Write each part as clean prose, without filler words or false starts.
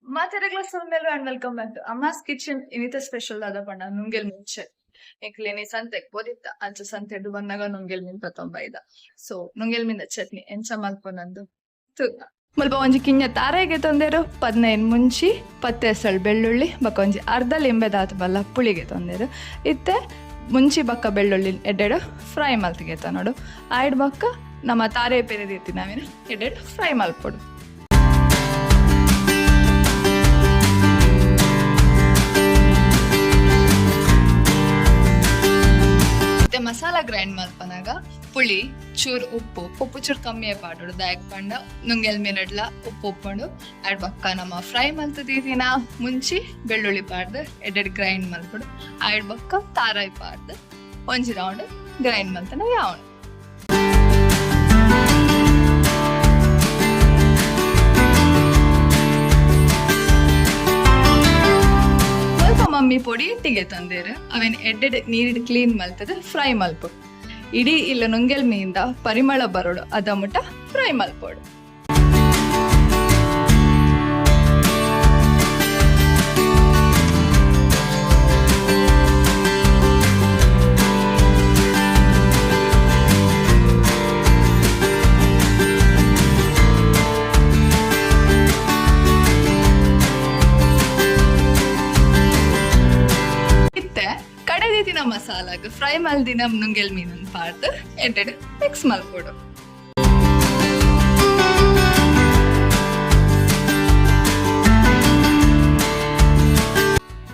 ಮಾತೆರೆಗ್ಲ ಸೊಲ್ಮೆಲು and welcome back to Amma's kitchen. ಇನಿತ special ದಾದ ಪಂಡ ನುಂಗೆಲ್ ಮುಂಚೆ. ಎಂಕ್ಲೆ ಇನಿ ಸಂತೆಗ್ ಪೋದಿತ್ತ. ಅಂಚ ಸಂತೆಡ್ ಬನ್ನಗ ನುಂಗೆಲ್ ಮೀನ್ ಪತೊಂಬೈದ. ಸೊ ನುಂಗೆಲ್ ಮೀನ್ದ ಚಟ್ನಿ ಎಂಚ ಮಲ್ಪೊನಂದು ತೂಕ. ಮುಲ್ಪ ಒಂಜಿ ಕಿಂಜ ತಾರೆಗೆ ತೊಂದೆರು, 15 ಮುಂಚಿ, 10 ಎಸಳ್ ಬೆಳ್ಳುಳ್ಳಿ ಬೊಕ ಒಂಜಿ ಅರ್ಧ ಲಿಂಬೆದಾತ್ ಬಲ್ಲ ಪುಳಿಗೆ ತೊಂದೆರು. ಇತ್ತೆ ಮುಂಚಿ ಬೊಕ್ಕ ಬೆಳ್ಳುಳ್ಳಿ ಎಡ್ಡೆಡ್ ಫ್ರೈ ಮಲ್ತಿಗೆ ನೋಡು. ಆಯ್ಡ್ ಬೊಕ್ಕ ನಮ್ಮ ತಾರೆ ಪೆರೆದಿತ್ತಿ ನಾವೇನು ಎಡ್ಡೆಡ್ ಫ್ರೈ ಮಲ್ಪೊಡು. ಇತ್ತೆ ಮಸಾಲ ಗ್ರೈಂಡ್ ಮಲ್ಪನಗ ಪುಳಿ, ಚೂರು ಉಪ್ಪು, ಉಪ್ಪು ಚೂರು ಕಮ್ಮಿಯೇ ಪಾಡೊಡು. ದಾಯೆಗ್ ಪಂಡ ನುಂಗೆಲ್ ಮೀನಡ್ಲ ಉಪ್ಪು ಉಪ್ಪುಂಡು. ಆಯ್ಡ್ ಬೊಕ್ಕ ನಮ್ಮ ಫ್ರೈ ಮಲ್ತ್ ದೀತಿನ ಮುಂಚಿ ಬೆಳ್ಳುಳ್ಳಿ ಪಾಡ್ದ್ ಎಡ್ಡೆಡ್ ಗ್ರೈಂಡ್ ಮಲ್ಪೊಡು. ಆಯ್ಡ್ ಬೊಕ್ಕ ತಾರಾಯಿ ಪಾಡ್ದ್ ಒಂಜಿ ರೌಂಡ್ ಗ್ರೈಂಡ್ ಮಲ್ತಂಡ ಯಾವುಂಡು. ಮುಲ್ಪ ಮಮ್ಮಿ ಪೊಡಿ ಇಟ್ಟಿಗೆ ತಂದೇರ್. ಅವೆನ್ ಎಡ್ಡೆಡ್ ನೀರಿಡ್ ಕ್ಲೀನ್ ಮಲ್ತದ್ ಫ್ರೈ ಮಲ್ಪೊಡು. ಇಡೀ ಇಲ್ಲ ನುಂಗೆಲ್ ಮೀನ್ದ ಪರಿಮಳ ಬರೋಡು, ಅದ ಮುಟ ಫ್ರೈ ಮಲ್ಪೊಡು. ಇತ್ತೆ ಕಡೆದಿತ್ತಿನ ಮಸಾಲಾಗ್ ಫ್ರೈ ಮಲ್ದಿನ ನುಂಗೆಲ್ ಮೀನನ್ ಪಾಡ್ದ್ ಎಡ್ಡೆಡ್ ಮಿಕ್ಸ್ ಮಲ್ಪೊಡು.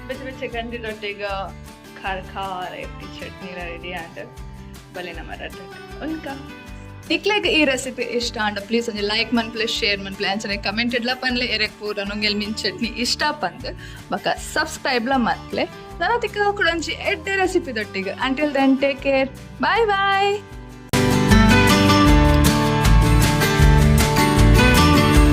ಬೆಚ್ಚ ಬೆಚ್ಚ ಗಂಜಿದೊಟ್ಟಿಗ ಖಾರ ಖಾರ ಇತ್ತಿ ಚಟ್ನಿ ರೆಡಿ ಆಂಡ್. ಬಲೆ ನಮ್ಮ ಉನ್ಕ. ನಿಕ್ಲೆಗ್ ಈ ರೆಸಿಪಿ ಇಷ್ಟ ಆಂಡ ಪ್ಲೀಸ್ ಒಂಜಿ ಲೈಕ್ ಮನ್ಪುಲೆ, ಶೇರ್ ಮನ್ಪುಲೆ, ಅಂಚನೆ ಕಮೆಂಟ್ ಇಡ್ಲ ಪನ್ಲೆ ಎರೆಗ್ ಪೂರ ನುಂಗೆಲ್ ಮೀನ್ ಚಟ್ನಿ ಇಷ್ಟ ಪಂದ್. ಬೊಕ ಸಬ್ಸ್ಕ್ರೈಬ್ ಲ ಮನ್ಪುಲೆ. ನನ ತಿಕ್ಕ ಕುಡೊಂಜಿ ಎಡ್ಡೆ recipe ದೊಟ್ಟಿಗೆ. Until then, take care, bye bye.